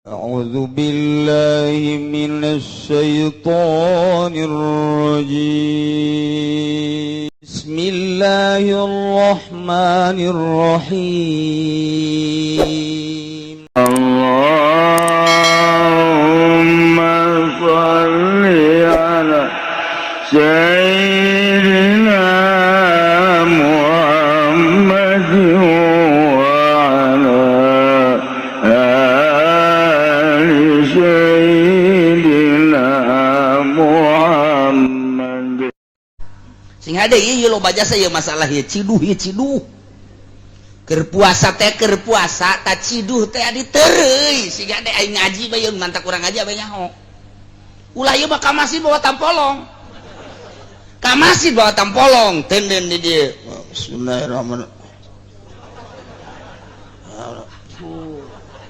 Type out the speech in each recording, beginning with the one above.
أعوذ بالله من الشيطان الرجيم. بسم الله الرحمن الرحيم. اللهم صل على سيدنا محمد وعلى آل سيدنا محمد. Sing hade ieu loba jasa ieu masalah ieu ciduh, ieu ciduh. Keur puasa teh, keur puasa ta ciduh teh ditereuy siga teh aing ngaji bae mantak urang ngaji bae nyaho. Ulah ieu mah ka masjid bawa tampolong. Ka masjid bawa tampolong teunden di dieu. Bismillahirrahmanirrahim.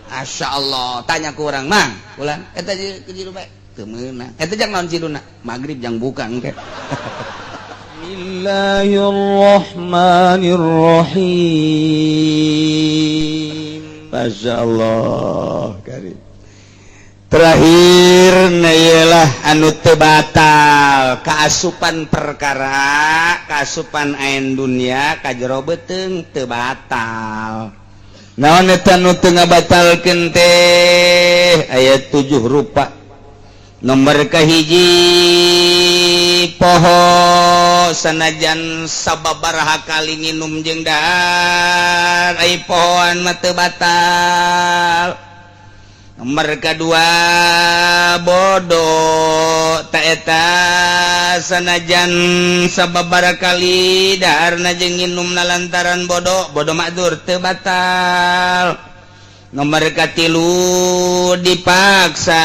Masya Allah, tanya ku urang, "Mang, ulang eta ke jiru bae teu meunang. Eta jang naon ciduna? Magrib jang buka engke." Bismillahirrahmanirrahim. Masya Allah karim. Terakhir ialah anu teu batal kaasupan perkara kaasupan ain dunia ka jero beuteung teu batal. Naon eta nu teu ngabatalkeun teh? Aya tujuh rupa. Nomor kahiji, poho sanajan sababaraha kali nginum jeung dahar, ai pohoan mah teu batal. Nomor kedua, bodoh ta eta sanajan sababaraha kali daharna jeung nginumna lantaran bodoh, bodoh makdur, teu batal. Nomor katilu, dipaksa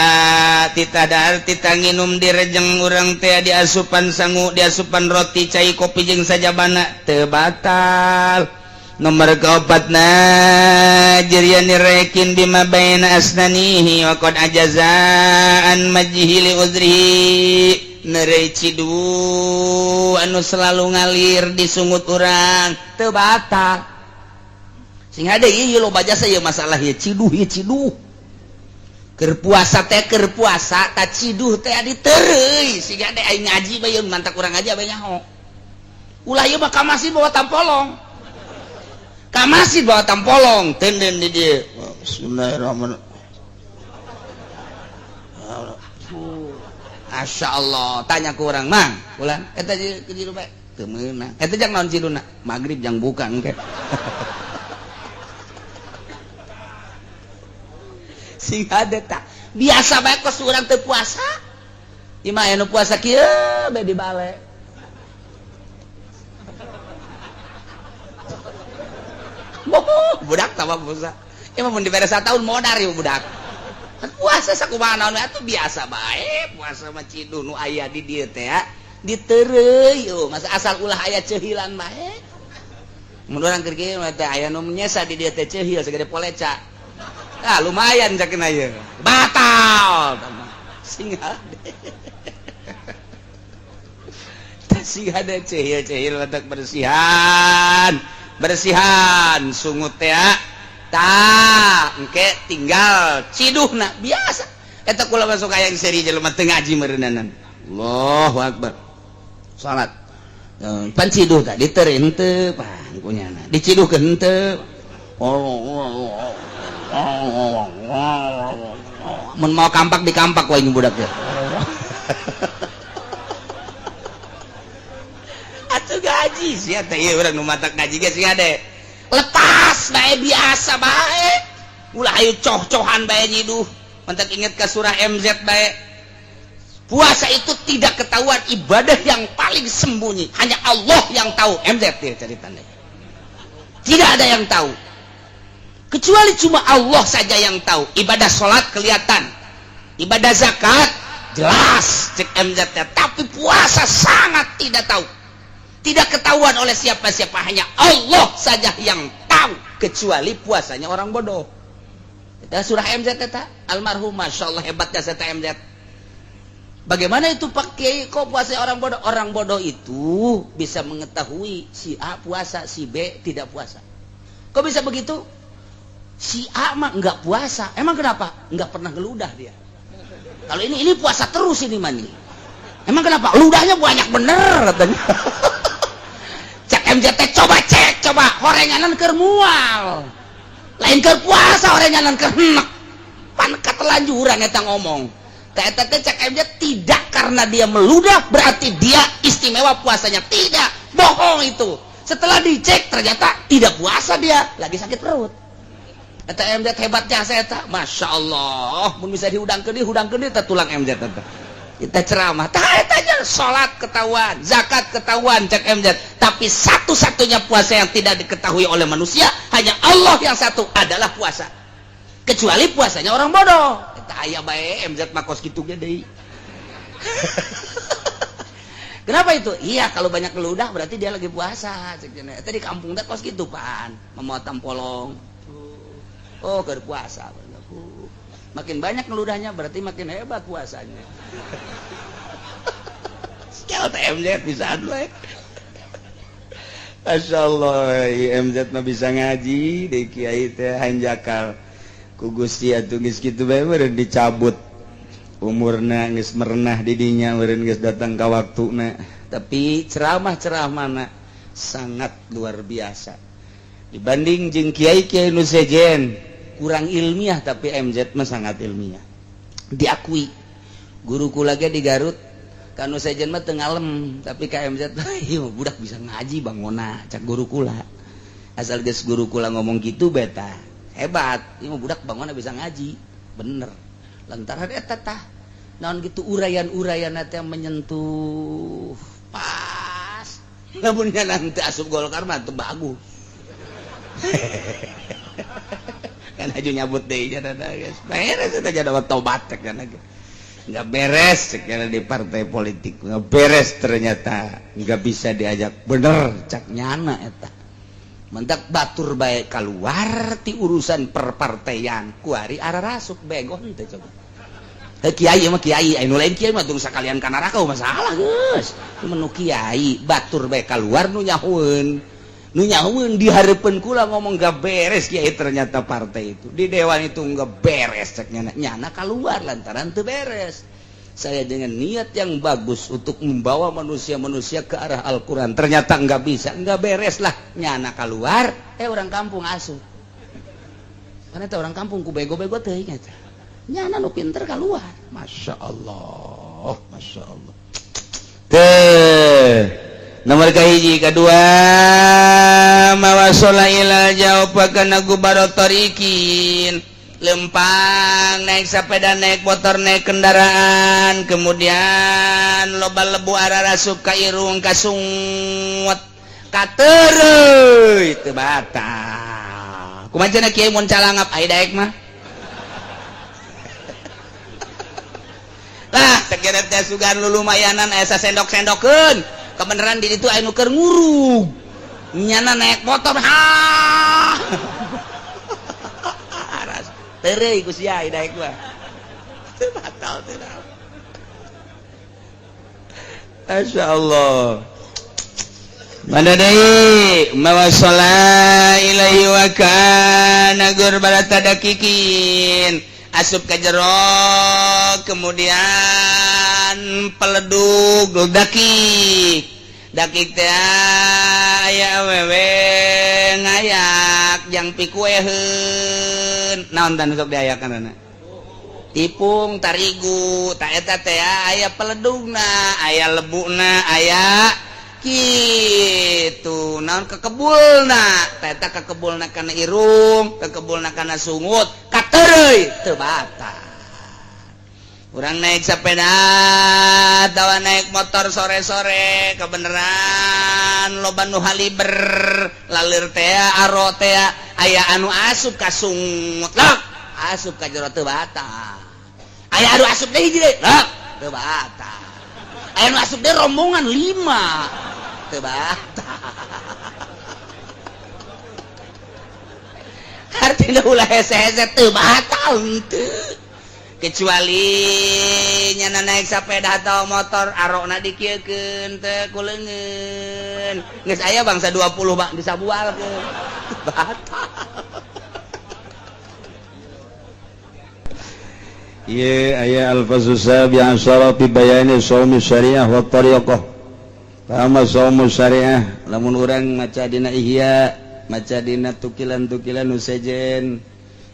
titah dahar titah nginum, direjeng urang teh, diasupan sangu, diasupan roti, cai, kopi jeung sajabana, teu batal. Nomor keempatna, jariani raiqin bima baina asnanihi wa qad ajaza an majjihi li uzrihi, neureuy cidu anu selalu ngalir di sungut urang, teu batal. Sing hade ieu loba jasa ieu masalah ieu ciduh, ieu ciduh. Keur puasa teh, keur puasa ta ciduh teh ditereuy siga teh aing ngaji bae mantak urang ngaji bae nyaho. Ulah ieu mah ka masjid bawa tampolong. Ka masjid bawa tampolong teunden di dieu. Bismillahirrahmanirrahim. Masya Allah, tanya ku urang, "Mang, ulang eta ke jiru bae teu meunang. Eta jang naon ciduna? Magrib jang buka engke." Sing hade tak biasa bae kos urang teu puasa. Ieu mah anu puasa kieu bae di bale. Boh, budak tambah puasa. Ieu mah mun dibere sataun modar ieu budak. Kan puasa sakumaha naon atuh biasa bae, puasa mah ciduh nu aya di dieu teh ditereuy eueuh, masa asal ulah aya ceuhilan bae. Mun urang keur kieu mah teh aya nu nyesa di dieu teh ceuhil sagede poleca. Ah, lumayan cakeun ieu. Batal. Sing hade. Sing hade ceuhil-ceuhil batak bersihan. Bersihan sungut teh tah engke tinggal ciduhna biasa. Eta kula masuk aya seri jelema teu ngaji meureunanan. Allahu akbar. Salat. Pan ciduh tadi teu henteu pan kunyana. Diciduhkeun henteu. Mun mau kampak dikampak wae budak teh. Atuh gaji sia teh ieu urang nu matak ngaji ge sing hade. Lepas bae biasa bae. Ulah ayo coh-cohan bae nyiduh. Mantak inget ka surah MZ bae. Puasa itu tidak ketahuan, ibadah yang paling sembunyi. Hanya Allah yang tahu. MZ dia ceritanya. Tidak ada yang tahu. Kecuali cuma Allah saja yang tahu. Ibadah sholat kelihatan, ibadah zakat jelas cek MZ, tapi puasa sangat tidak tahu, tidak ketahuan oleh siapa-siapa, hanya Allah saja yang tahu, kecuali puasanya orang bodoh. Eta surah MZ eta almarhum, masya Allah hebatnya saya MZ. Bagaimana itu Pak Kiai, kok puasa orang bodoh? Orang bodoh itu bisa mengetahui si A puasa, si B tidak puasa. Kok bisa begitu? Si A mah nggak puasa. Emang kenapa? Nggak pernah ngeludah dia. Kalau ini puasa terus ini mah nih. Emang kenapa? Ludahnya banyak bener katanya. Cek MJT coba cek, coba horenganan keur mual. Lain keur puasa horenganan keur enek. Pan ketelanjuran eta ngomong. Eta teh cek MJ tidak karena dia meludah berarti dia istimewa puasanya. Tidak, bohong itu. Setelah dicek ternyata tidak puasa dia, lagi sakit perut. Eta MZ hebatnya saya eta, Masya Allah, mun bisa dihudangkeun deui, hudangkeun deui tulang MZ eta. Kita ceramah, tah eta nya salat ketahuan, zakat ketahuan cek MZ, tapi satu-satunya puasa yang tidak diketahui oleh manusia hanya Allah yang satu adalah puasa. Kecuali puasanya orang bodoh. Eta aya bae MZ mah kos kitu ge deui. Kenapa itu? Iya, kalau banyak ngeludah berarti dia lagi puasa. Eta di kampung teh kos kitu pan, memotong polong. Oh, keur puasa. Makin banyak ngeludahnya berarti makin hebat puasanya. Skill TMZ bisa we. Masya Allah, MZ mah bisa ngaji di kiai teh hanjakal. Ku Gusti atuh geus kitu bae meureun dicabut. Umurna geus merenah di dinya meureun geus datang ka waktuna. Tapi ceramah-ceramahna sangat luar biasa. Dibanding jeung kiai-kiai nu sejen kurang ilmiah, tapi MZ mah sangat ilmiah. Diakui guru kula ge di Garut kanu sejen mah teu ngalem, tapi ka MZ ieu budak bisa ngaji bangona cak guru kula. Asal geus guru kula ngomong gitu beta hebat, ieu budak bangona bisa ngaji. Bener. Lantaran eta tah naon gitu uraian-uraian teh menyentuh pas. Lamun nanti asup Golkar mah teu bagus. Kan aja nyabut deh nya guys. Beres eta jadi tobat kan nggak beres sekarang di partai politik, nggak beres ternyata, nggak bisa diajak bener cak nyana eta. Mentak batur bae keluar ti urusan perpartaian kuari arah rasuk bego henteu coba. Heh, kiai mah kiai, anu lain kiai mah terus sakalian ka neraka masalah geus. Menu kiai batur bae keluar nu nyahueun. Nu nyahueun di hareupeun kula ngomong gak beres kiai ternyata partai itu. Di dewan itu nggak beres cek nyana. Nyana keluar lantaran teu beres. Saya dengan niat yang bagus untuk membawa manusia-manusia ke arah Al-Quran ternyata nggak bisa, nggak beres lah nyana keluar, orang kampung asuh karena itu orang kampung ku bego-bego teh eta nyana nu pinter keluar. Masya Allah, Masya Allah. Teh nomor kahiji, kedua mawasola ila jauh kana gubaro tarikin, lempang naik sepeda, naik motor, naik kendaraan, kemudian loba lebu arah rasup ka irung, kasungut, katereuy, teu batal. Kumaha cenah kiai mun calangap ai daek mah? Lah segera teh sugan lulumayanan aya sasendok-sendokeun, kebeneran di ditu aya nu keur ngurug nyana naik motor, ha tereuy ku sia daek mah, teu batal teu. Masya Allah. Mana deui mawasala ilaihi wa kana gurbala dakikin, asup ka jero kemudian peledug dakik dakik teh aya awewe ngayak jang pikueheun naon tan sok diayakan tipung tarigu tak eta teh aya peledugna, aya lebuna, aya kitu naon kekebulna teh eta kekebulna kana irung, kekebulna kana sungut, katereuy teu batal. Urang naik sepeda atawa naik motor sore-sore kebeneran loba nu haliber lalir teh aro teh aya anu asup ka sungut lah asup ka jero teu batal. Aya anu asup deui hiji deui lah teu batal. Aya anu asup deui rombongan 5 teu batal. Artinya ulah hese-hese teu batal henteu. Kecuali nyana naik sepeda atau motor arokna dikieukeun teu ku leungeun geus aya bangsa 20 bang disabualkeun batal. Ieu aya al-faslu sabi asyara fi bayani shaumi syariah wa tariqah. Pama shaumu syariah lamun urang maca dina Ihya, maca dina tukilan-tukilan nu sejen,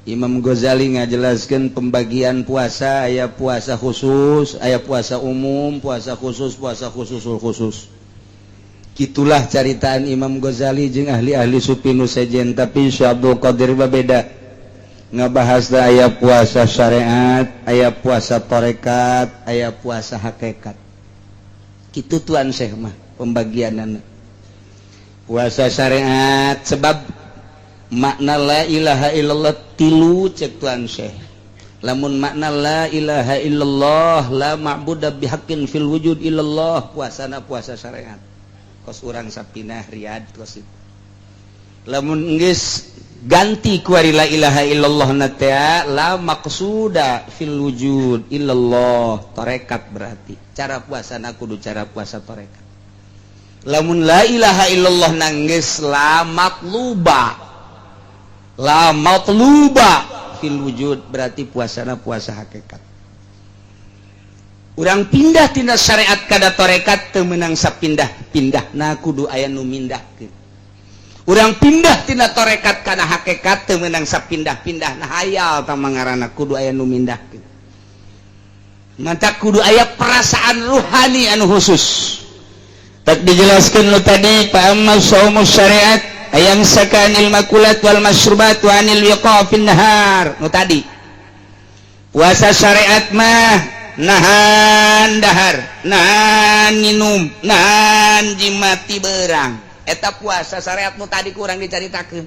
Imam Ghazali ngajelaskeun pembagian puasa, aya puasa khusus, aya puasa umum, puasa khusus, puasa khususul khusus. Gitulah caritaan Imam Ghazali jeung ahli-ahli sufi nu sejen, tapi Syekh Abdul Qadir beda, ngebahas aya puasa syariat, aya puasa torekat, aya puasa hakikat. Gitu tuan Syekh mah pembagian puasa syariat, sebab makna la ilaha illallah tilu cek tuan Syekh. Lamun makna la ilaha illallah la ma'budu bihaqqin fil wujud illallah, puasana puasa syariat kos urang sapinah Riyad kos itu. Lamun geus ganti kuari la ilaha illallah na teh la maqsuda fil wujud illallah, tarekat, berarti cara puasa kudu cara puasa tarekat. Lamun la ilaha illallah na nggeus la matluba, la matluba fil wujud, berarti puasana puasa hakikat. Urang pindah tina syariat kada tarekat teu meunang sapindah pindah na, kudu aya nu mindahkeun. Urang pindah tina torekat kana hakikat teu meunang sapindah-pindah nah, hayal tah ngaranna, kudu aya nu mindahkeun. Mantap, kudu aya perasaan ruhani anu khusus. Tak dijelaskan lu tadi, fa amma shaumu syariat ayamsaka anil makulat wal masyrubat wa anil wiqa fin nahar. Nu tadi puasa syariat mah nahan dahar, nahan minum, nahan jima ti berang. Eta puasa syariat nu tadi kurang dicaritakeun.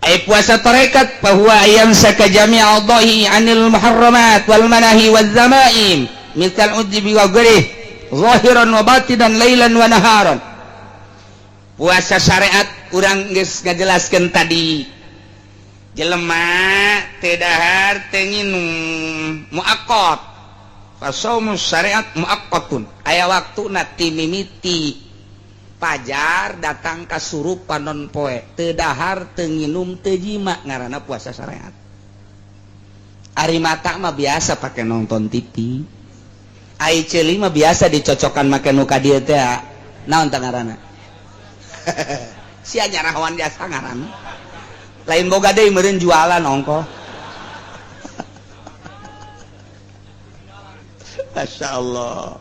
Ay puasa tarekat bahwa ayamsaka jami' a'dha'ihi anil muharramat wal manahi waz zamaim misal ujibi wa ghairihi zahiran wa batinan lailan wa naharan. Puasa syariat urang geus ngajelaskeun tadi, jelema teu dahar teu nginum muaqqat, fasaumu syariat muaqqatun, aya waktuna ti mimiti pajar datang ka surup panon poe teu dahar, teu nginum, teu jima, ngaranna puasa syariat. Ari mata mah biasa pakai nonton TV, ai ceuli mah biasa dicocokan make nu ka dieu teh, naon tah ngaranna, sia nyarahoan jasa ngaranna lain, boga deui meureun jualan ongko. Masya Allah,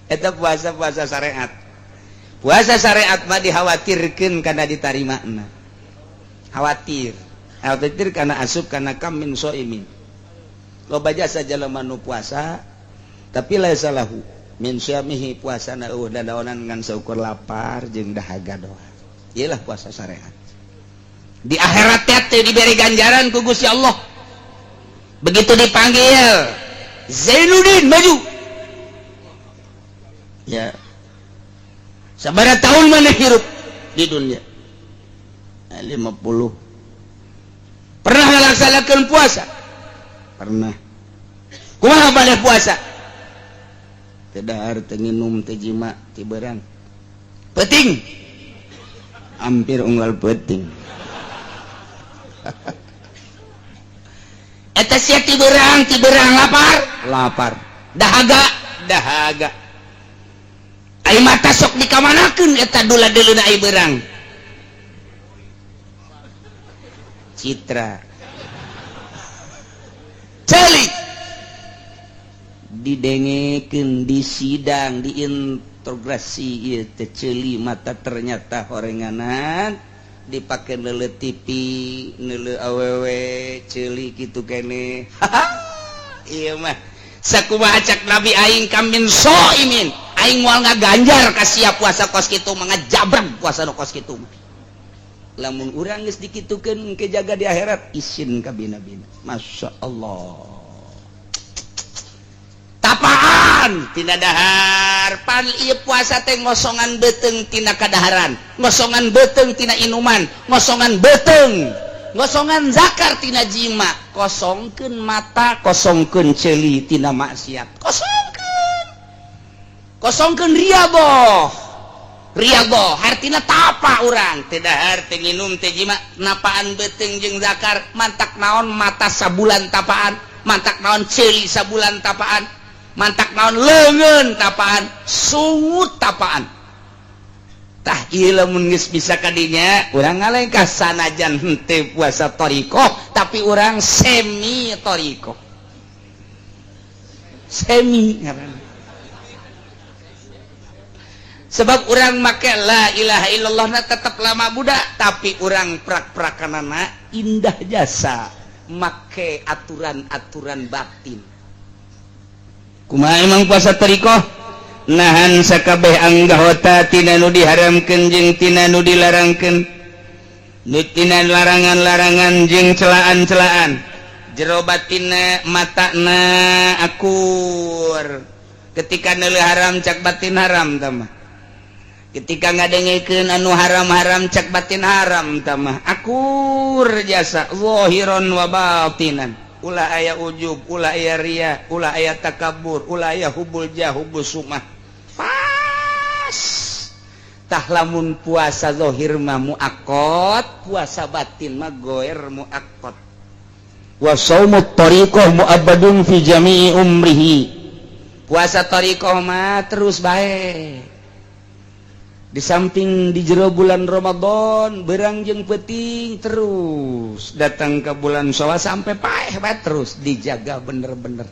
eta puasa-puasa syariat. Puasa syariat mah dikhawatirkan karena diterima, khawatir, khawatir karena asup karena kam min soimin, loba jasa jelema nu puasa tapi laisa lahu min syamihi, puasa na eueuh dadaonan ngan saukur lapar jeung dahaga doa. Iyalah puasa syariat di akhirat teh diberi ganjaran ku Gusti Allah. Begitu dipanggil, "Zainuddin, maju ya, sabaraha tahun mana hirup di dunia?" 50. "Pernah ngalaksanakeun puasa?" "Pernah." "Kumaha pada puasa?" "Teu dahar, teu nginum, teu jima ti beurang." "Peuting?" "Hampir unggal peuting." Eta sia ti beurang, ti beurang lapar, lapar, dahaga, dahaga. Ai mata sok dikamanakeun eta dula deuleuna ai beurang? Citra. Ceuli didengekeun di sidang, diinterogasi ieu teh, ceuli mata ternyata horenganan dipake neuleu TV, neuleu awewe, ceuli kitu kene. Ieu mah sakumaha cak Nabi aing, kam min soimin, aing moal ngaganjar ka sia puasa kos kitu mah, ngajabrag puasa nu kos kitu mah. Lamun urang geus dikitukeun ke jaga di akhirat isin ka bina-bina. Masya Allah, tapaan tina dahar pan ieu puasa teh ngosongan beuteung tina kadaharan, ngosongan beuteung tina inuman, ngosongan beuteung, ngosongan zakar tina jima, kosongkeun mata, kosongkeun ceuli tina maksiat, kosongkeun, kosongkeun riadoh. Riadoh hartina tapa urang teu dahar, teu nginum, teu jima, napaan beuteung jeung zakar, mantak naon mata sabulan tapaan. Mantak naon ceuli sabulan tapaan, mantak naon leungeun tapaan, sungut tapaan. Tah ieu lamun geus bisa kadinya urang ngalengkah sanajan henteu puasa thariqah, tapi urang semi thariqah, semi ngaranna. Sebab urang make la ilaha illallah na tetep lama budak, tapi urang prak-prakanana indah jasa make aturan-aturan batin. Kumaha emang puasa thariqah? Nahan sakabeh anggota tina nu diharamkeun jeung tina nu dilarangkeun, nu tina larangan-larangan jeung celaan-celaan. Jero batinna, matana akur. Ketika neuleuh haram, cak batin haram tamah. Ketika ngadengekeun anu haram-haram, cak batin haram tamah. Akur jasa zahiron wa batinan. Ulah aya ujub, ulah aya ria, ulah aya takabur, ulah aya hubul jah, hubul sumah. Pas tah lamun puasa zahir mah muaqqat, puasa batin mah goer muaqqat. Wa shaumut tariqah muabbadun fi jami'i umrihi. Puasa tariqah mah terus bae. Di samping di jero bulan Ramadan, berang jeung peuting terus datang ke bulan Syawal sampai paeh bae terus dijaga bener-bener.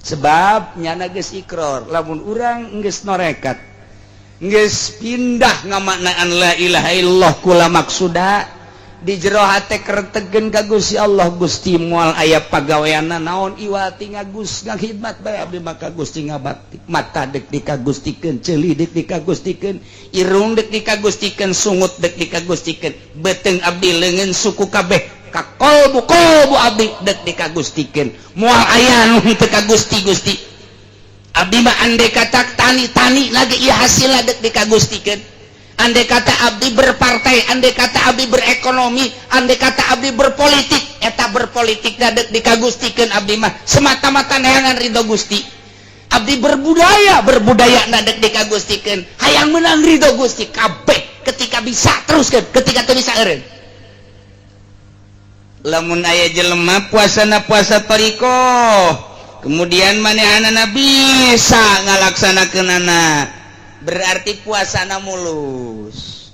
Sebab nyana geus ikrar, lamun urang geus norekat, geus pindah ngamaknaan la ilaha illallah kula maksuda di jero hate kertegen ka Gusti Allah. Gusti, moal aya pagaweanna naon iwati ngagus ngakhidmat bae abdi maka Gusti, ngabakti. Mata dek dikagustikeun, ceuli dek dikagustikeun, irung dek dikagustikeun, sungut dek dikagustikeun, beuteung abdi, leungeun, suku kabeh ka kolbu kolbu abdi dek dikagustikeun. Moal aya nu teu ka Gusti. Gusti, abdi mah andai kata tani-tani lagi ieu hasilna dek dikagustikeun. Andai kata abdi berpartai, andai kata abdi berekonomi, andai kata abdi berpolitik, eta berpolitik dek dikagustikeun. Abdi mah semata-mata neangan ridho Gusti. Abdi berbudaya, berbudaya dek dikagustikeun, hayang menang ridho Gusti kabeh. Ketika bisa teruskeun, ketika teu bisa eureun. Lamun aya jelema puasana puasa thariqah, kemudian manehanana bisa ngalaksanakeunana, berarti puasana mulus.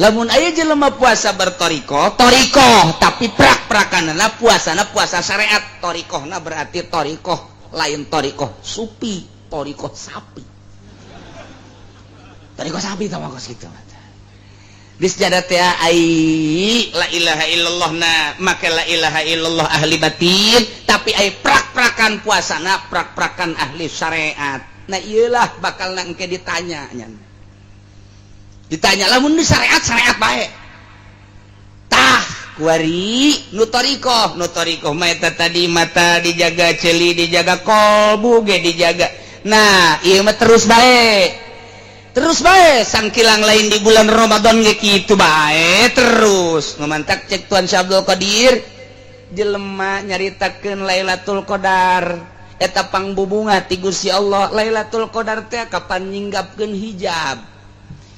Lamun aya jelema puasa berthariqah thariqah, tapi prak-prakanana puasana puasa syariat, thariqahna berarti thariqah lain thariqah supi, thariqah sapi. Thariqah sapi tah kos kitu. Di sejadah teh ai la ilaha illallah na make la ilaha illallah ahli batin, tapi ai prak-prakan puasana prak-prakan ahli syariat. Nah, iyalah bakal nangke ditanya nya. Ditanya lamun di syariat, syariat bae. Tah kuari nu thariqah, nu thariqah mah eta tadi, mata dijaga, ceuli dijaga, kolbu ge dijaga. Nah, ieu mah terus bae, terus bae sangkilang lain di bulan Ramadan ge kitu bae terus. Memantak cek Tuan Syekh Abdul Qadir, jelema nyaritakeun Lailatul Qadar eta pangbubunga ti Gusti Allah. Lailatul Qadar teh kapan nyingkapkeun hijab,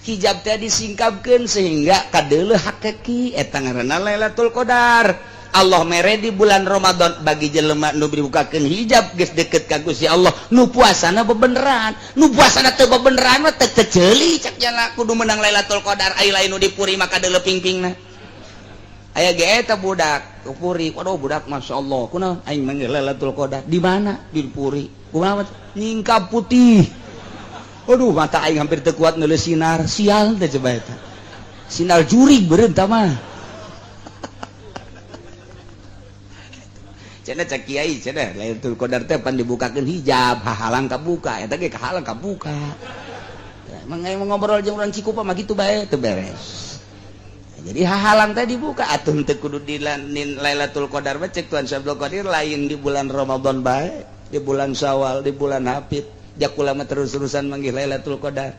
hijab teh disingkapkeun sehingga kadeuleuh hakiki, eta ngaranna Lailatul Qadar. Allah mere di bulan Ramadan bagi jelema nu dibukakeun hijab, geus deket ka Gusti Allah, nu puasana bebeneran. Nu puasana teu bebeneran mah teu ceuli. Cek jana kudu menang Lailatul Qadar. Ai lain nu dipuri maka deuleuh pingpingna. Aya ge eta budak ke puri. Waduh, budak masyaallah. Kunaon? Aing manggil Lailatul Qadar. Di mana? Di puri. Kumaha? Nyingkap putih. Waduh, mata aing hampir teu kuat neuleuh sinar. Sial teh coba eta. Sinar jurig beureum tah mah. Cenah cek kiai cenah Lailatul Qadar teh pan dibukakeun hijab, hahalang kabuka. Eta ge kahalang kabuka. Emang aing ngobrol jeung urang Cikupa mah kitu bae teu beres. Jadi hahalang teh dibuka atuh teu kudu di Lailatul Qadar mah. Cek Tuan Syekh Abdul Qadir, lain di bulan Ramadan bae, di bulan Syawal, di bulan Hafid. Jakula mah terus-terusan manggih Lailatul Qadar.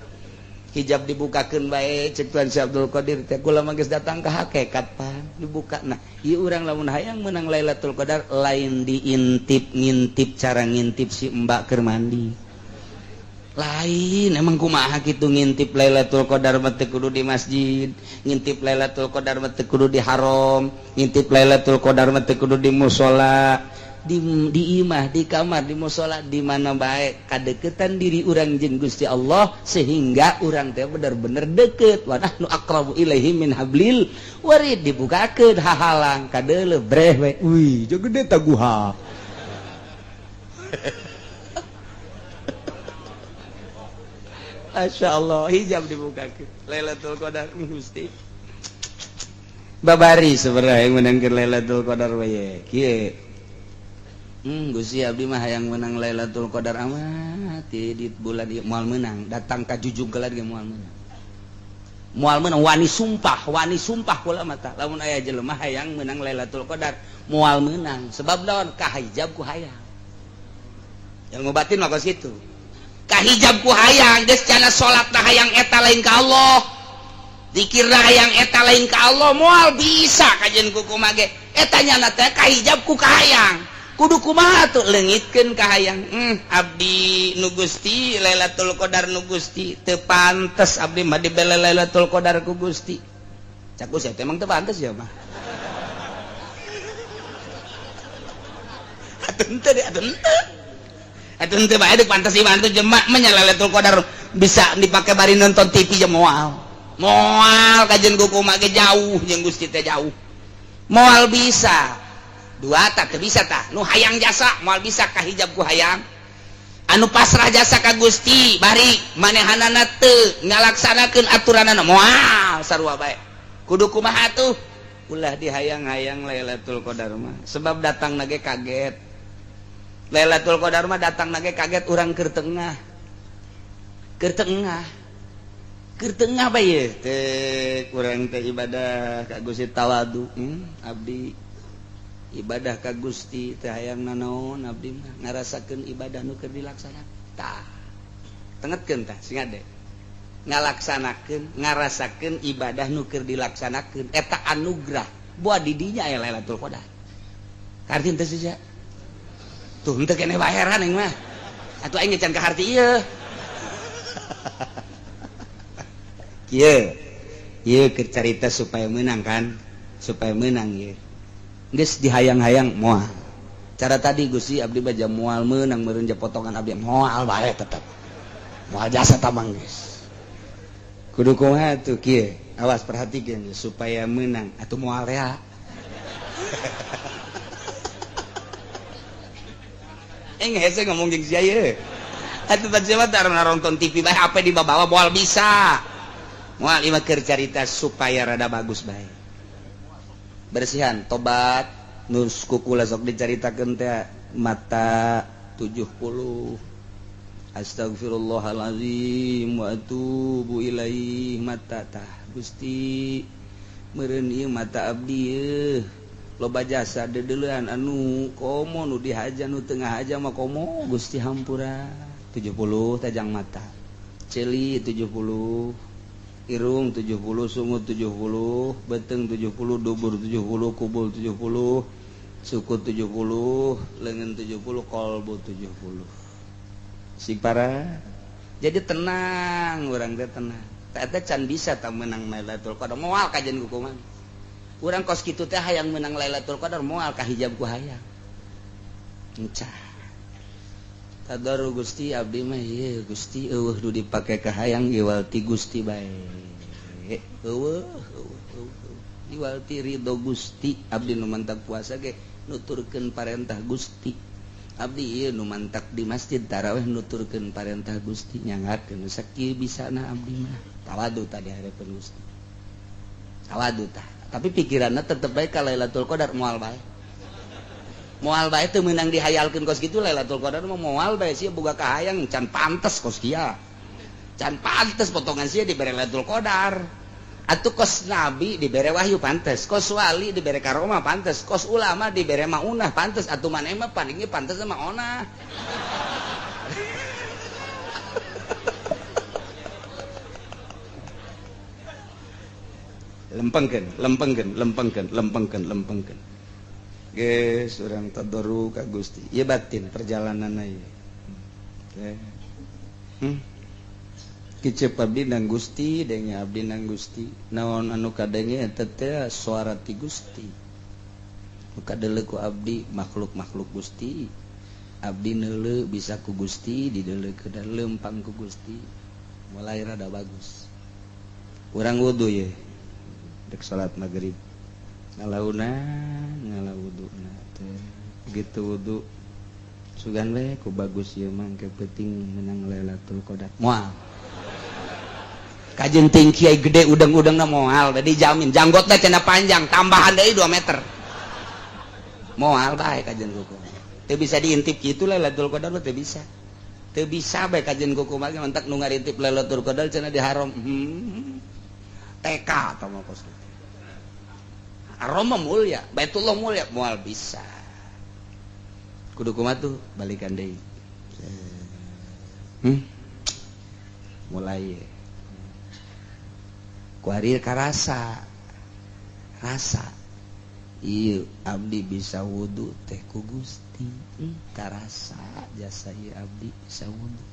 Hijab dibukakeun bae cek Tuan Syekh Abdul Qadir teh, kula mah geus datang ka hakikat pan dibuka. Nah, ieu urang lamun hayang menang Lailatul Qadar lain diintip ngintip, cara ngintip si mbak keur mandi lain. Emang kumaha kitu ngintip Lailatul Qadar mah? Teu kudu di masjid ngintip Lailatul Qadar mah, teu kudu di haram ngintip Lailatul Qadar mah, teu kudu di musala. di imah, di kamar, di musola, di mana bae kadeketan diri urang jeung Gusti Allah sehingga urang teh bener-bener deket. Wa nahnu aqrabu ilaihi min hablil warid, dibukakeun hahalang kadeuleu breh we. Wih, jeung gede taguha. Masya Allah, hijab dibukakeun Lailatul Qadar Gusti. Babari sebenarnya yang menangkeun Lailatul Qadar we kieu. Gusti abdi mah hayang menang Lailatul Qadar amat di bulan ieu moal menang, datang ka jujung kelar ge moal menang. Moal menang wani sumpah kula mah tah. Lamun aya jelema hayang menang Lailatul Qadar moal menang sebab naon ka hijab ku hayang. Ilmu batin mah kos kitu. Kahijab ku hayang geus cana salat na hayang eta lain ka Allah, zikir na hayang eta lain ka Allah, moal bisa kajian ku kumaha ge eta nyana teh kahijab ku kahayang. Kudu kumaha tuh leungitkeun kahayang. Abdi nu Gusti Lailatul Qadar nu Gusti teu pantes abdi mah dibele Lailatul Qadar ku Gusti. Cak Gusti emang teu pantes ya mah. Atuh henteu deh, atuh henteu. Atuh henteu bae deuk pantes ieu mah jemak mah Lailatul Qadar bisa dipake bari nonton TV jeung moal. Moal kajian ku kumaha ge jauh jeung Gusti teh jauh. Moal bisa. Dua tak teu bisa tah. Nu hayang jasa moal bisa kahijab ku hayang. Anu pasrah jasa ka Gusti bari manehanana teu ngalaksanakeun aturanana moal sarua bae. Kudu kumaha tuh? Ulah dihayang-hayang Lailatul Qadar mah. Sebab datang nage kaget. Lailatul Qadar mah datang nage kaget urang keur tengah. Keur tengah. Keur tengah bae teh urang teh ibadah ka Gusti tawadu. Abdi ibadah ka Gusti teh hayang nanaon abdi mah ngarasakeun ibadah nu keur dilaksanakeun. Tah. Tengetkeun tah sing ade. Ngalaksanakeun, ngarasakeun ibadah nu keur dilaksanakeun eta anugerah. Buat di dinya aya Lailatul Qadar. Karti teh sia. Tuh henteu keneh bayaran aing mah. Atuh aing can kaharti ieu. Kieu. Ieu keur carita supaya menang kan? Supaya menang ieu. Geus dihayang-hayang moal. Cara tadi Gusti abdi baja moal meunang meureun potongan abdi moal bae tetep. Moal jasa tamang geus. Kudu kumaha tuh kieu. Awas perhatikeun supaya menang atuh moal rea. Hese ngomong jeung sia ieu. Atuh tadi mah tara nonton TV bae HP dibawa moal bisa. Moal ieu mah keur carita supaya rada bagus bae. Bersihan tobat nus kukula sok dicaritakeun teh mata 70. Astagfirullahalazim wa atubu ilaih mata tah Gusti meureun ieu mata abdi ieu. Loba jasa dedeulean anu komo nu dihaja nu tengah aja mah komo Gusti hampura 70 tajang mata ceuli 70 irung 70 sungut 70 beteng 70 dubur 70 kubul 70 suku 70 lengan 70 kolbu 70 si para jadi tenang urang teh tenang teh can bisa tah menang Lailatul Qadar moal kajian hukuman. Urang kos kitu teh hayang menang Lailatul Qadar moal ka hijab ku hayang. Encah. Tadaru Gusti abdi mah ieu Gusti eueuh nu dipake ka hayang iwal ti Gusti bae. Eueuh eueuh iwal ti ridho Gusti abdi nu mantak puasa ge nuturkeun parentah Gusti. Abdi ieu nu mantak di masjid tarawih nuturkeun parentah Gusti nyangakeun sakieu bisana abdi mah. Tawadu tadi hareupeun Gusti. Tawadu tah. Tapi pikirannya tetep bae ka Lailatul Qadar moal bae. Moal bae teu meunang dihayalkeun kos kitu Lailatul Qadar mah moal bae sia boga kahayang can pantes kos kieu. Can pantes potongan sia dibere Lailatul Qadar. Atuh kos nabi dibere wahyu pantes, kos wali dibere karomah pantes, kos ulama dibere maunah pantes, atuh maneh mah palingnya pantes mah onah. Lempengkeun, lempengkeun, lempengkeun, lempengkeun, lempengkeun. Geus urang tadarru ka Gusti. Ieu batin perjalananna ieu. Kicep abdi nang Gusti, denge abdi nang Gusti. Naon anu kadenge eta teh suara ti Gusti. Nu kadeuleu ku abdi makhluk-makhluk Gusti. Abdi neuleu bisa ku Gusti, dideuleu ke lempang ku Gusti. Mulai rada bagus. Urang wudu ye. Dek salat maghrib. Ngalauna, ngalawuduna teh. Gitu wudu. Sugan we ku bagus ieu mah engke peuting menang Lailatul Qadar. Moal. Kajen ting kiai gede udang-udangna moal, dijamin janggotna cenah panjang, tambahan deui 2 meter. Moal bae kajen kuku. Teu bisa diintip kitu Lailatul Qadar mah teu bisa. Teu bisa bae kajen kuku mah mantak nu ngarintip Lailatul Qadar cenah di haram. TK atau mah kos kitu. Haram mulia, Baitullah mulia, moal bisa. Kudu kumaha tuh balikan deui. Mulai kuari karasa rasa ieu abdi bisa wudu teh ku Gusti. Karasa jasa ieu abdi bisa wudu.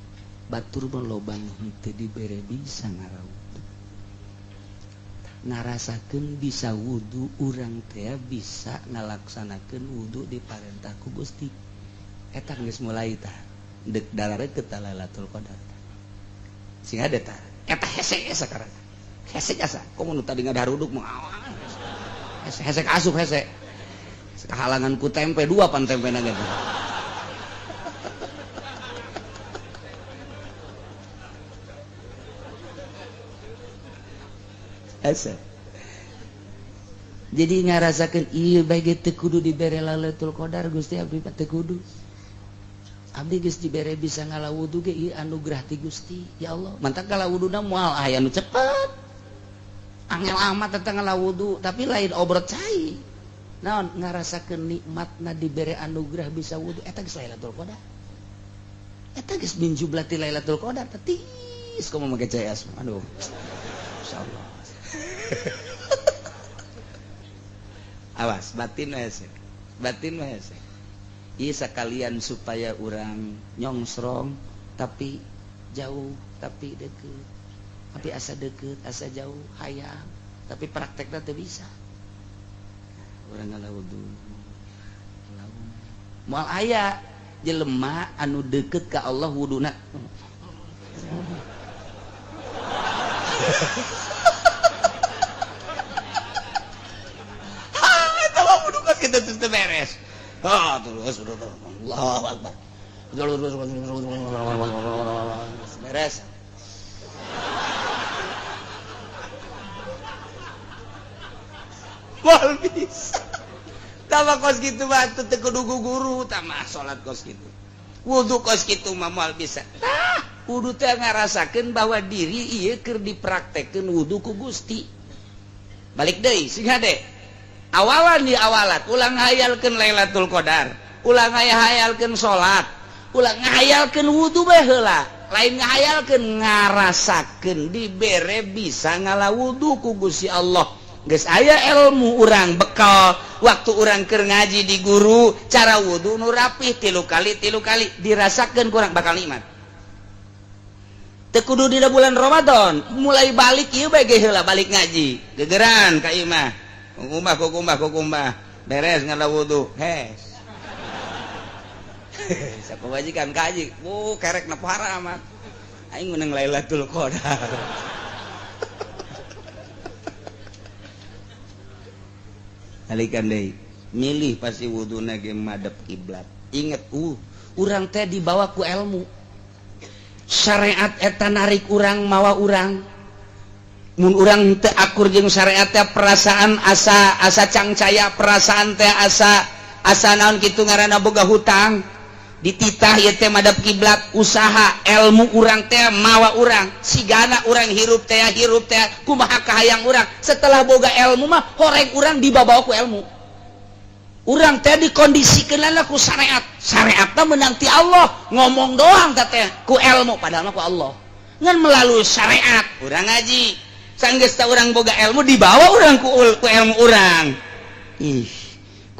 Batur mah loba nu henteu dibere bisa ngarawudu. Ngarasakeun bisa wudu urang teh bisa ngalaksanakeun wudu diparentah ku Gusti. Eta geus mulai tah deuk darareut ka Lailatul Qadar. Sing ada tah eta hese sakarang. Hese jasa, komo nu tadi ngadaruduk mah hese hese asup hese. Kahalangan ku tempe dua pan tempena ge. Hese. Jadi ngarasakeun ieu bae ge teu kudu dibere Lailatul Qadar Gusti abdi mah teu kudu. Abdi geus dibere bisa ngalawudu ge ieu anugerah ti Gusti. Ya Allah, mantak ngalawuduna moal aya nu cepet. Angel amat tentang ngalawudu, tapi lain obrot cai. Naon ngarasakeun nikmatna dibere anugerah bisa wudu eta geus Lailatul Qadar. Eta geus min jublati Lailatul Qadar tetis komo make CS. Aduh. Insyaallah. Awas batin we. Batin we. Ieu sakalian supaya urang nyongsrong tapi jauh tapi deket. Tapi asa deket, asa jauh, hayang, tapi praktekna teu bisa. Urang ngalawudu. Moal aya jelema anu deket ka Allah wuduna. Ha, eta mah wudu kos kitu terus teu beres. Ha, terus Allahu Akbar. Beres. Moal bisa. Tama kos kitu mah teu kudu guru, tama salat kos kitu. Wudu kos kitu mah moal bisa. Tah, wudu teh ngarasakeun bahwa diri ieu keur dipraktekkeun wudu ku Gusti. Balik deui sing hade. Awalan di awalat, ulah ngahayalkeun Lailatul Qadar, ulah ngahayalkeun salat, ulah ngahayalkeun wudu bae heula. Lain ngahayalkeun ngarasakeun dibere bisa ngalawudu ku Gusti Allah. Geus aya ilmu urang bekal waktu urang keur ngaji di guru cara wudu nu rapih tilu kali dirasakeun kurang bakal nikmat. Teu kudu dina bulan Ramadan, mulai balik ieu bae ge heula balik ngaji. Gegeran ka imah. Kukumbah kukumbah kukumbah. Beres ngala wudu. Hes. Sakewajikan kaji. Bu kerek na parah amat. Aing meunang Lailatul Qadar. Balikan deui. Milih pasti wuduna ge madep kiblat. Inget urang teh dibawa ku ilmu. Syariat eta narik urang mawa urang. Mun urang teu akur jeung syariat teh perasaan asa asa cangcaya, perasaan teh asa asa naon kitu ngaranna boga hutang. Dititah ieu teh madep kiblat, usaha ilmu urang teh mawa urang. Sigana urang hirup teh kumaha kahayang urang. Setelah boga ilmu mah horeng urang dibawa ku ilmu. Urang teh dikondisikeunana ku syariat. Syariatna meunang ti Allah, ngomong doang teh ku ilmu padahal mah ku Allah. Ngan melalui syariat urang ngaji. Sanggeus ta urang boga ilmu dibawa urang ku ilmu urang. Ih,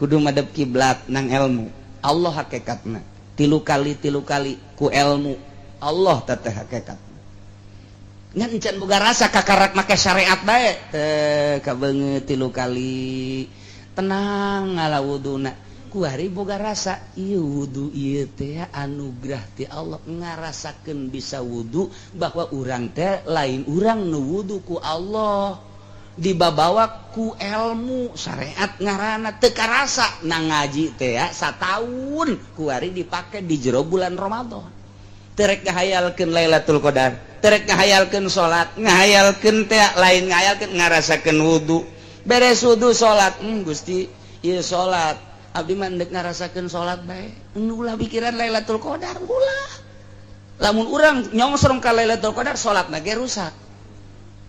kudu madep kiblat nang ilmu. Allah hakikatna. Tilu kali ku ilmu Allah teteh hakikat. Ngan encan boga rasa kakarak make syariat bae teh kabeungeut tilu kali Tenang ngala wuduna. Kuari boga rasa ieu wudu ieu teh anugerah ti Allah, ngarasakeun bisa wudu bahwa urang teh lain urang nu wudu ku Allah. Dibabawa ku ilmu syariat ngaranna teu karasa na ngaji teh sataun kuari dipake di jero bulan Ramadan. Terek ngahayalkeun Lailatul Qadar, terek ngahayalkeun salat, ngahayalkeun teh lain ngahayalkeun ngarasakeun wudu. Beres wudu salat, Gusti, ieu salat abdi mah endek ngarasakeun salat bae. Ulah pikiran Lailatul Qadar ulah. Lamun urang nyongsrong ka Lailatul Qadar salatna ge rusak.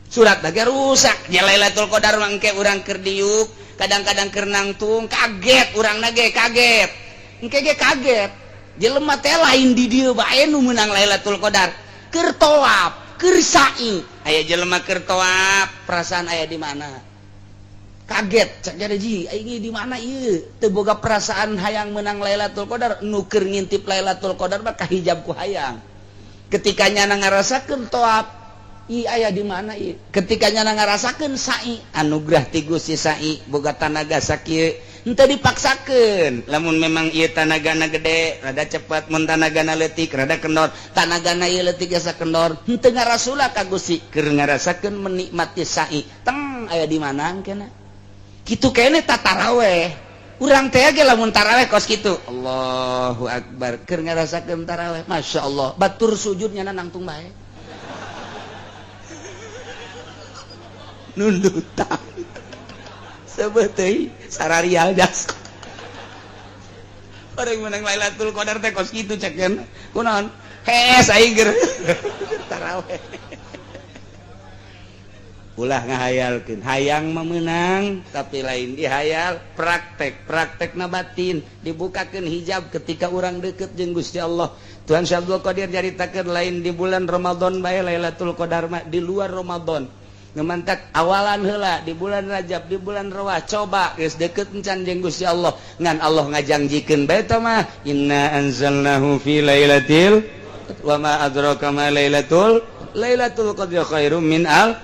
Surat ge rusak. Ya Lailatul Qadar mah engke urang keur diuk, kadang-kadang keur nangtung kaget urangna ge kaget. Engke ge kaget. Jelema teh lain di dieu bae nu meunang Lailatul Qadar. Keur tawaf, keur sa'i. Aya jelema keur tawaf, perasaan aya di mana? Kaget cek jadi ji, aing di mana ieu? Teu boga perasaan hayang meunang Lailatul Qadar, nu keur ngintip Lailatul Qadar mah kahijab ku hayang. Ketika nyana ngarasakeun tawaf, i aya di mana ieu? Ketika nyana ngarasakeun sa'i, anugerah ti Gusti sa'i boga tanaga sakieu. Henteu dipaksakeun. Lamun memang ieu tanagana gede, rada cepat, mun tanagana leutik rada kendor. Tanagana ieu leutik jasa kendor. Henteu ngarasula ka Gusti, keur ngarasakeun menikmati sa'i. Teng aya di mana engkena? Kitu keneh tataraweh. Urang teh ge lamun taraweh kos kitu. Allahu akbar, keur ngarasakeun taraweh. Masyaallah, batur sujudnya nangtung bae. Nundutan. Sebetulnya sararial jas orang menang Lailatul Qadar teh kos kitu cek kan kunaon hees aing ger taraweh ulah ngahayalkeun hayang memenang tapi lain dihayal praktek praktekna batin dibukakeun hijab ketika urang deket jeung Gusti Allah. Tuhan Syekh Abdul Qadir nyaritakeun lain di bulan Ramadan bae Lailatul Qadar mah di luar Ramadan. Ngemantak awalan heula di bulan Rajab, di bulan Rawah, coba geus deket encan jeung Gusti Allah. Ngan Allah ngajangjikeun bae teh mah inna anzalnahu fi lailatul wa ma adraka ma lailatul lailatul qadri khairum min al.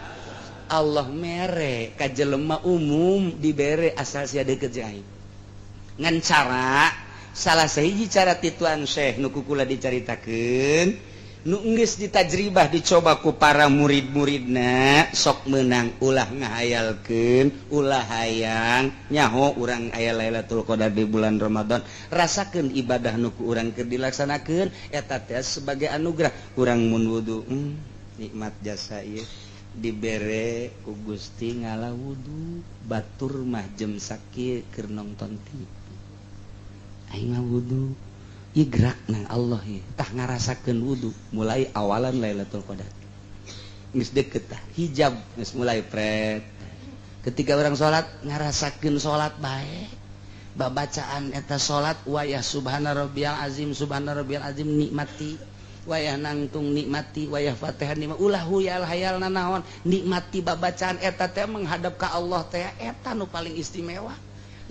Allah mere ka jelema umum dibere asal sia deket jeung aing. Ngan cara salah sahiji cara ti Tuan Syekh nu ku kula dicaritakeun nu geus ditajribah dicoba ku para murid-muridna sok menang ulah ngahayalkeun ulah hayang nyaho urang aya Lailatul Qadar di bulan Ramadan rasakeun ibadah nu ku urang keur dilaksanakeun eta teh sebagai anugerah urang mun wudu nikmat jasa ieu dibere ku Gusti ngala wudu batur mah jem sakieu keur nonton TV aing mah wudu ieu gerak nang Allah ieu tah ngarasakeun wudu mulai awalan Lailatul Qadar geus deket tah hijab geus mulai pret ketika orang salat ngarasakeun salat bae babacaan eta salat wayah subhana rabbiyal azim subhana rabbiyal azim nikmati wayah nangtung nikmati wayah Fatihah nikmati ulah huyal hayal nanaon nikmati babacaan eta teh menghadap ka Allah teh eta nu paling istimewa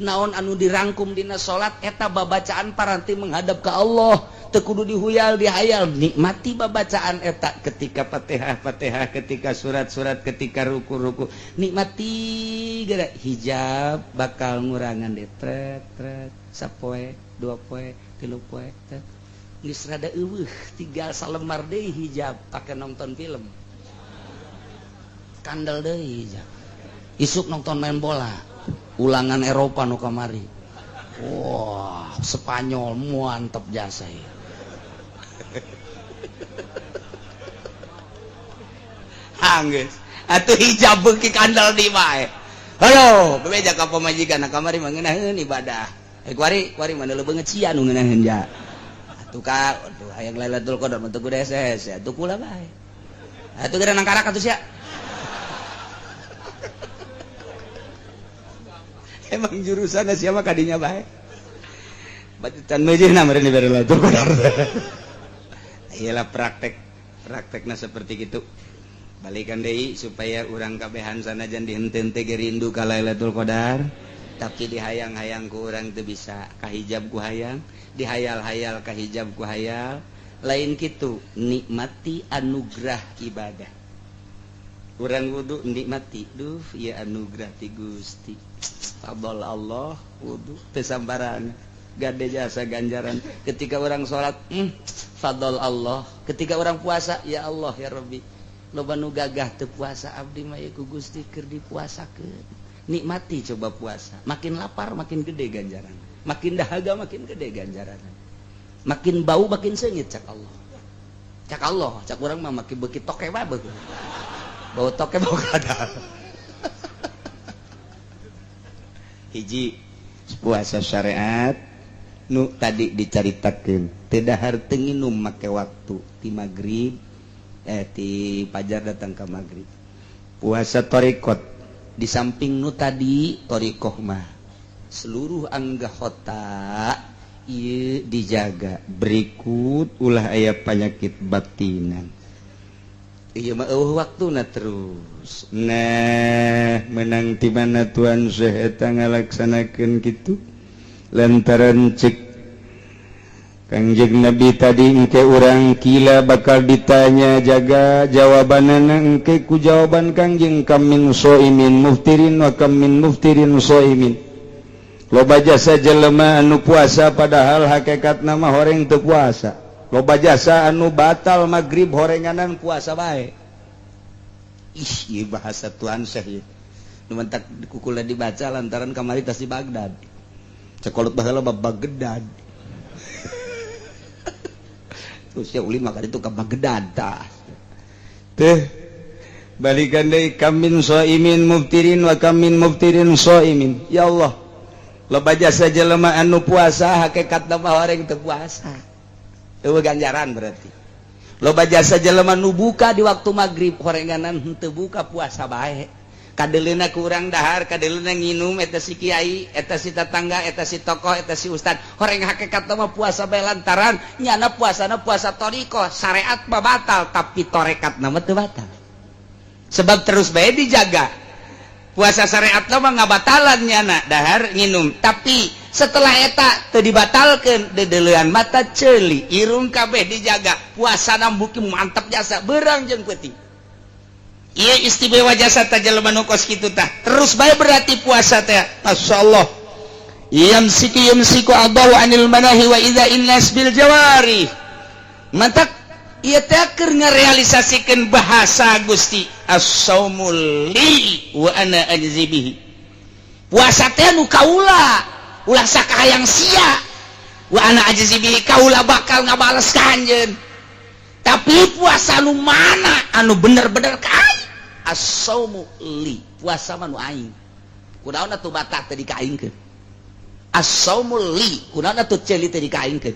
naon anu dirangkum dina salat eta babacaan paranti menghadap ka Allah teu kudu dihuyal dihayal nikmati babacaan eta ketika Fatihah Fatihah ketika surat-surat ketika ruku-ruku nikmati geura hijab bakal ngurangan deh tret tret sapoe dua poe tilu poe tret geus rada eueuh tinggal salembar deui hijab pake nonton film kandel deui hijab isuk nonton main bola ulangan Eropa nu kamari wah Spanyol mantep jasa ya. Hanggeus atuh hijab beuki kandel di bae halo bebeja ka pamajikan kamari mah ngeunaheun ibadah kuari kuari mah leubeung cia nu ngeunaheun ja atuh ka atuh hayang Lailatul Qadar mah teu kudu hese atuh kula bae atuh geura nangkarak atuh sia. Emang jurusannya siapa kadinya bae batutan meujeuhna meureun dibere Lailatul Qadar. Iyalah praktek praktekna seperti gitu balikan deui supaya urang kabehan sanajan dihenteu teh rindu ka Lailatul Qadar tapi dihayang-hayang ku urang teu bisa kahijab ku hayang dihayal-hayal kahijab ku hayal lain kitu nikmati anugerah ibadah urang wudu nikmati duh ieu anugerah ti Gusti. Fadl Allah wudu teu sambarangan, gade jasa ganjaran. Ketika orang salat, fadl Allah. Ketika orang puasa, ya Allah ya Rabbi, loba nu gagah teu puasa, abdi mah ku Gusti keur dipuasakeun. Nikmati coba puasa, makin lapar makin gede ganjaran, makin dahaga makin gede ganjaran, makin bau makin seungit cak Allah. Cak Allah, cak urang mah makin beuki toke bae, bau toke bau kadal. Hiji puasa syariat nu tadi dicaritakeun, teu dahar teu nginum make waktu ti magrib, ti pajar datang ke magrib. Puasa thoriqot di samping nu tadi, thoriqoh mah seluruh anggota ieu dijaga, berikut ulah aya penyakit batinan. Ieu mah eueuh waktuna terus. Nah, menang ti mana Tuan Syekh eta ngalaksanakeun kitu? Lantaran cek Kangjeng Nabi tadi, engke urang kila bakal ditanya, jaga jawabanana engke ku jawaban Kangjeng, kam min shaimin muftirin wa kam min muftirin shaimin. Loba jasa jelema anu puasa padahal hakikat nama horeng teu puasa. Loba jasa anu batal magrib horenganan puasa bae. Ih, ieu bahasa Tuan Syekh ieu. Nu mentak kukula dibaca lantaran kamari tas di Baghdad. Cekolot baheula bab Baghdad. Terus ya ulin maka itu ke Baghdad tah. Teh balikan deui, kam min shaimin muftirin wa kam min muftirin shaimin. Ya Allah, loba jasa jelema anu puasa hakikat mah horeng teu puasa. Eueuh ganjaran berarti. Loba jasa jelema nu buka di waktu magrib horenganan henteu buka puasa bae. Kadeleuna ku urang dahar, kadeleuna nginum eta si kiai, eta si tetangga, eta si tokoh, eta si ustad. Horeng hakikat mah puasa bae lantaran nyana puasana puasa thoriqoh, syariat mah batal tapi torekat mah teu batal. Sebab terus bae dijaga. Puasa syariat mah ngabatalan nyana dahar nginum, tapi setelah eta teu dibatalkeun, dedeulean mata ceuli, irung kabeh dijaga, puasana buki mantap jasa beurang jeung peuting. Iya istimewa jasa ta jelema nu kos kitu tah. Terus bae berarti puasa teh. Masyaallah. Yamsiku yumsiku adahu anil manahi wa idza innas bil jawari. Mantak ieu teh keur ngarealisasikeun bahasa Gusti, as-saumul li wa ana ajzi bihi. Puasa teh nu kaula, ulah sakahayang sia. Wa ana ajzi bihi, kaula bakal ngabales ka anjeun. Tapi puasa nu mana anu bener-bener ka aing? As-saumu li, puasa mah nu aing. Kunaon atuh batak teh dikaingkeun? As-saumu li, kunaon atuh ceuli teh dikaingkeun?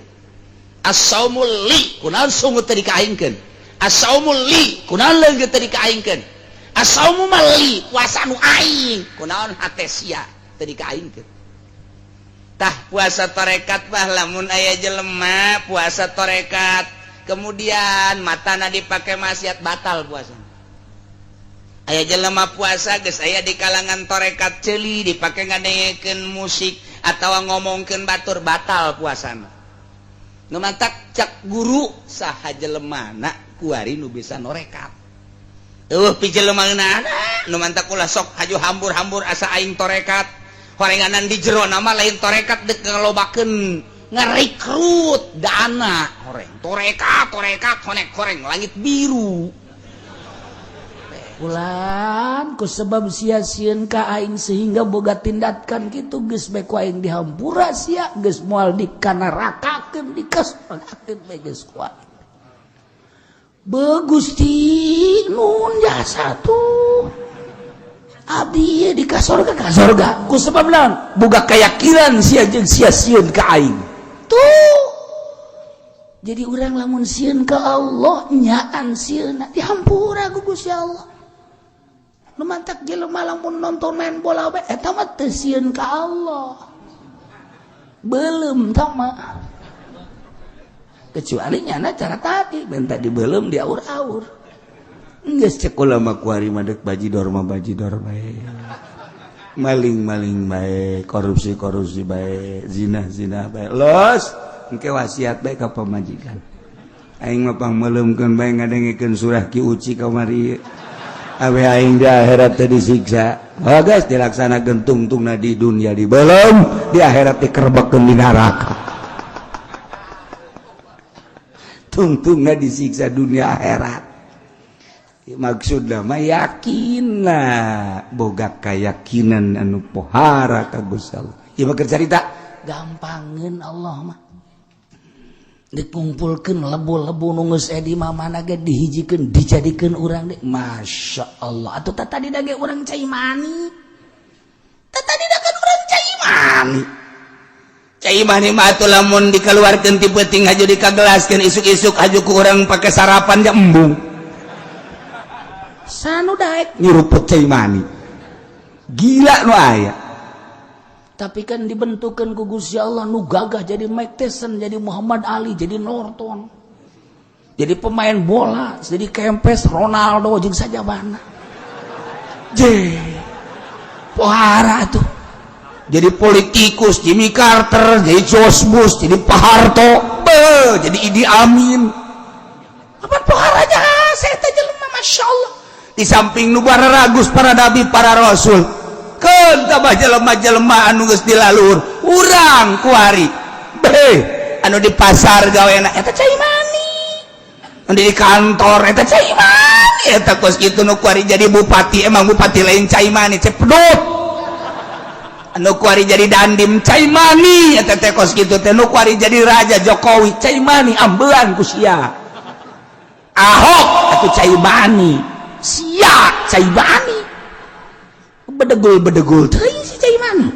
As-saumu li, kunaon sungut teh dikaingkeun? As-saumu li, kunaon leunggeut teh dikaingkeun? As-saumu mah li, puasa nu aing, kunaon hate sia teh dikaingkeun? Tah puasa torekat mah lamun aya jelema puasa torekat kemudian matana dipakai maksiat, batal puasa. Aya jelema puasa geus aya di kalangan torekat, ceuli dipake ngadengekeun musik atawa ngomongkeun batur, batal puasana. Nu mantak cak guru saha jelemana kuari nu bisa norekat? Eueuh pi jelema ngeunana. Nu mantak ulah sok haju hambur-hambur asa aing torekat, horenganan di jero nama lain torekat, dek ngalobakeun ngarekrut dana horeng torekat torekat honek horeng langit biru. Ulan ku sebab sia sieun ka aing sehingga boga tindakan kitu, geus bae ku aing dihampura sia, geus moal dikanarakakeun, dikasorgakeun bae geus ku aing. Beuh Gusti, nun jasa tuh abdi ieu di kasorga kasorga ku sebab naon? Boga keyakinan sia jeung sia sieun ka aing tuh. Jadi urang lamun sieun ka Allah, nyaan sieun dihampura ku Gusti Allah. Nu mantak jelema lamun nonton main bola bae eta mah teu sieun ka Allah. Belum tama. Kecuali nyana cara tadi minta dibelum diaur-aur. Geus cek ulama kuari mah deuk bajidor mah bajidor bae. Maling-maling bae, korupsi-korupsi bae, zina-zina bae. Los, engke wasiat bae ka pamajikan. Aing mah pangmeuleumkeun bae ngadengekeun surah Ki Uci kamari. Awe aing di akhirat teh disiksa. Oh guys, dilaksanakeun tungtungna di dunia di belum, di akhirat dikerbekkeun di neraka. Tungtungna disiksa dunia akhirat. Maksudna mah yakinna boga keyakinan anu pohara ka Gusti Allah. Ieu mah keur carita gampangeun Allah mah. Dikumpulkeun lebu-lebu nu geus di mana ge dihijikeun dijadikeun urang deui. Masya Allah. Atuh tah tadi dage urang cai mani. Tah tadi da kan urang cai mani. Cai mani mah atuh lamun dikeluarkeun ti peuting haju dikagelaskeun isuk-isuk haju ku urang pake sarapan ja embung. Sanu daek nyuruput cai mani. Gila nu aya. Tapi kan dibentukkan ku Gusti Allah nu gagah jadi Mike Tyson, jadi Muhammad Ali, jadi Norton, jadi pemain bola, jadi Kempes, Ronaldo jeung sajabana. Je. Pohara tuh. Jadi politikus Jimmy Carter, jadi George Bush, jadi Pak Harto, be, jadi Idi Amin. Apa poharanya? Saya teh jelema Masya Allah. Di samping nu ragus para nabi, para rasul. Keun tambah jelema-jelema anu geus dilalur, urang kuari. Be, anu di pasar gawena eta cai mani. Anu di kantor eta cai mani, eta kos kitu nu kuari jadi bupati, emang bupati lain cai mani, cepedut. Anu kuari jadi dandim cai mani, eta teh kos kitu teh nu kuari jadi raja Jokowi cai mani ambean ku sia. Ahok atuh cai mani, sia cai mani. Bedegul-bedegul teuing si cai mani.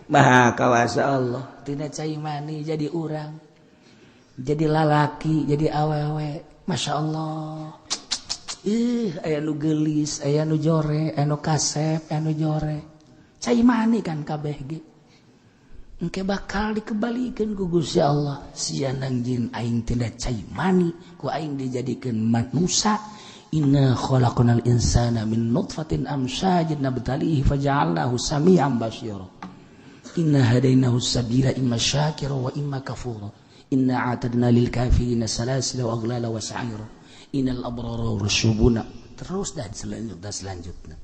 Maha kawasa Allah Tina cai mani jadi urang, jadi lalaki, jadi awewe. Masya Allah. Ih, aya nu geulis, aya nu jore, aya nu kasep, aya nu jore. Cai mani kan kabeh ge. Engke bakal dikebalikeun ku Gusti Allah. Sia nang jin aing tina cai mani, ku aing dijadikeun manusia. Inna khalaqnal insana min nutfatin amsyajin nabtalihi faja'alnahu sami'an basira. Inna hadainahu sabila imma syakira wa imma kafura. Inna a'tadna lil kafirina salasila wa aghlala wa sa'ira. Innal abrara rasyubuna. Terus dan selanjutnya.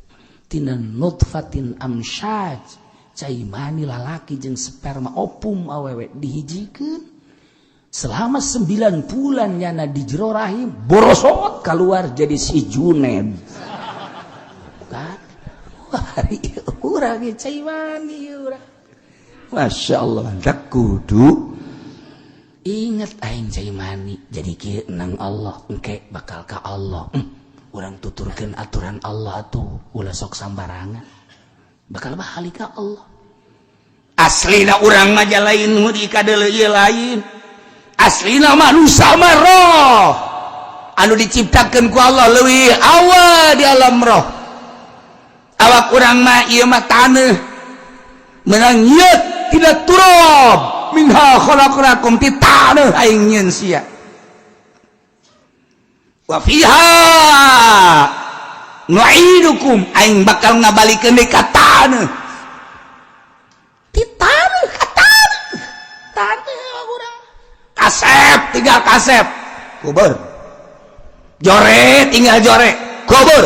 Tina nutfatin amsyaj, cai mani lalaki jeung sperma opum awewe dihijikeun. Selama 9 bulan nyana di jero rahim, borosot keluar jadi si Juned. Kan? Wah, urang cai mani urang. Masya Allah, mantap kudu inget aing cai mani jadi kieu nang Allah engke bakal ka Allah. Urang tuturkeun aturan Allah tuh ulah sok sambarangan. Bakal balik ka Allah. Aslina urang mah lain nu dikadeuleu ieu lain. Aslina manusia mah roh anu diciptakeun ku Allah leuwih awal di alam roh. Awak urang mah ieu mah taneuh meunang nyeut tina turab minha khalaqnakum ti taneuh aing nyieun sia. Wa fiha nu'idukum aing bakal ngabalikeun deui ka taneuh. Ti taneuh ka taneuh. Taneuh urang. Kasep tinggal kasep kubur, jore tinggal jore kubur,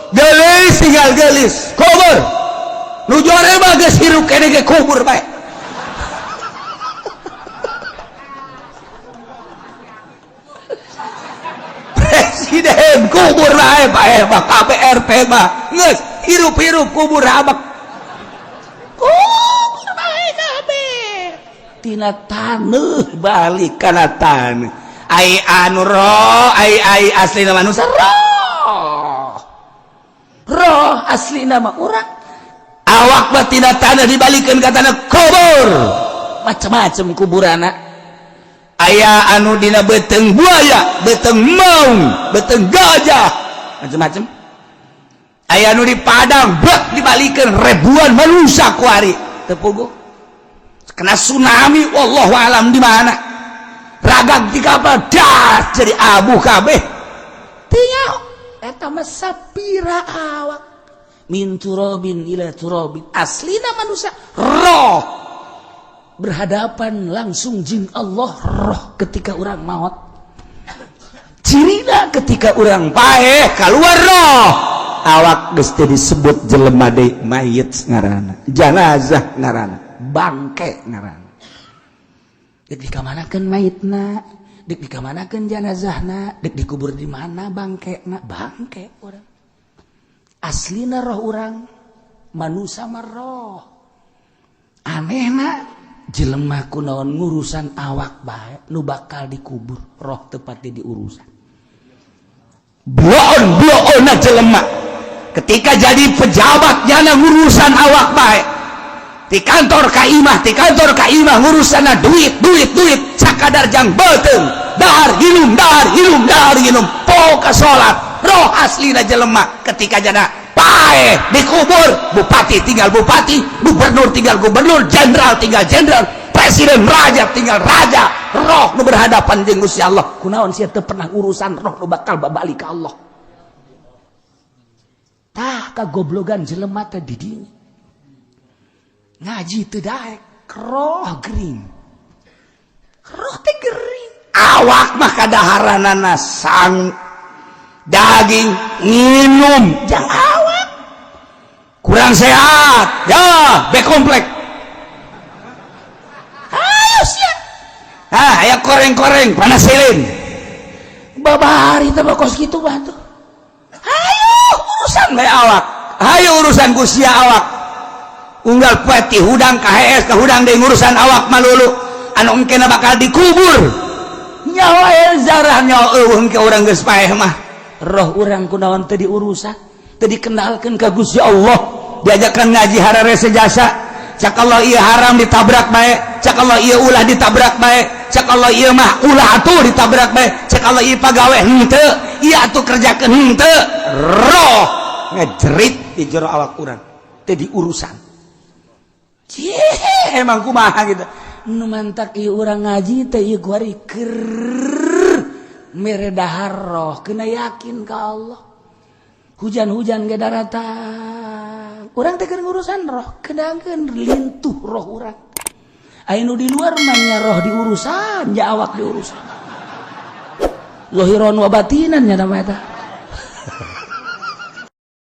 gelis tinggal gelis kubur, nu jore mah geus hirup keneh ge kubur bae. Presiden kubur bae bae mah KPRT mah geus hirup-hirup kubur abak kubur bae kabeh. Tina taneuh balik kana taneuh. Ai anu roh, ai ai aslina manusia roh. Roh aslina mah urang. Awak mah tina taneuh dibalikeun ka taneuh kubur. Macam-macam kuburana. Aya anu dina beuteung buaya, beuteung maung, beuteung gajah, macam-macam. Aya anu di padang, bek dibalikeun ribuan manusia kuari. Teu puguh. Kena tsunami, wallahu alam di mana. Ragag di kapal, das jadi abu kabeh. Teu eta mah sapira awak. Min turabin ila turabin. Aslina manusia roh berhadapan langsung jin Allah roh ketika orang maut. Cirina ketika urang paeh keluar roh, awak geus teu disebut jelema deui, mayit ngaranna, janazah ngaranna, bangke ngaranna. Dek dikamanakeun mayitna? Dek dikamanakeun janazahna? Dek dikubur di mana bangkena? Bangke urang aslina, roh urang manusia mah roh. Anehna jelema kunaon ngurusan awak bae nu bakal dikubur, roh tepatnya diurusan. Bloon bloon jelema ketika jadi pejabat jana ngurusan awak bae, di kantor ka imah, di kantor ka imah, ngurusan duit, duit, duit, sakadar jang beuteung, dahar minum, dahar minum, dahar minum, poho salat. Roh aslina jelema ketika jana paeh dikubur, bupati tinggal bupati, gubernur tinggal gubernur, jenderal tinggal jenderal, presiden, raja tinggal raja, roh nu berhadapan jeung Gusti Allah. Kunaon sia teu pernah urusan roh nu bakal babalik ka Allah? Tah, kagoblogan jelema teh di dinya. Ngaji teu daek, roh gering, roh teh gering, awak mah kadaharanana sang daging, minum jang awak. Kurang sehat ya, B komplek, ayo siap. Ah, aya koreng-koreng panasilin babari teh kos kitu batu. Ayo urusan bae awak, ayo urusan ku sia awak. Unggal poe ti hudang ka hees ka hudang deui ngurusan awak malulu anu engkena bakal dikubur. Nyawa zarah nyawa eueuh engke urang geus paeh mah. Roh urang kunaon teu diurusan, teu dikenalkeun ka Gusti Allah? Diajakan ngaji hararese jasa. Cak Allah ieu haram, ditabrak bae. Cak Allah ieu ulah, ditabrak bae. Cak Allah ieu mah ulah atuh, ditabrak bae. Cak Allah ieu pagawe henteu, ieu atuh kerjakeun henteu. Roh ngejerit di jero awak urang, teu diurusan. Cih, emang kumaha gitu nu mantak ieu urang ngaji teh? Ieu kuari keur mere dahar roh, kena yakin ka Allah. Hujan-hujan ge daratang, urang teh keur ngurusan roh, kedangkeun lintuh roh urang. Aya nu di luar mah nya roh diurusan ya, awak diurusan, zahiron wa batinan nya nama eta.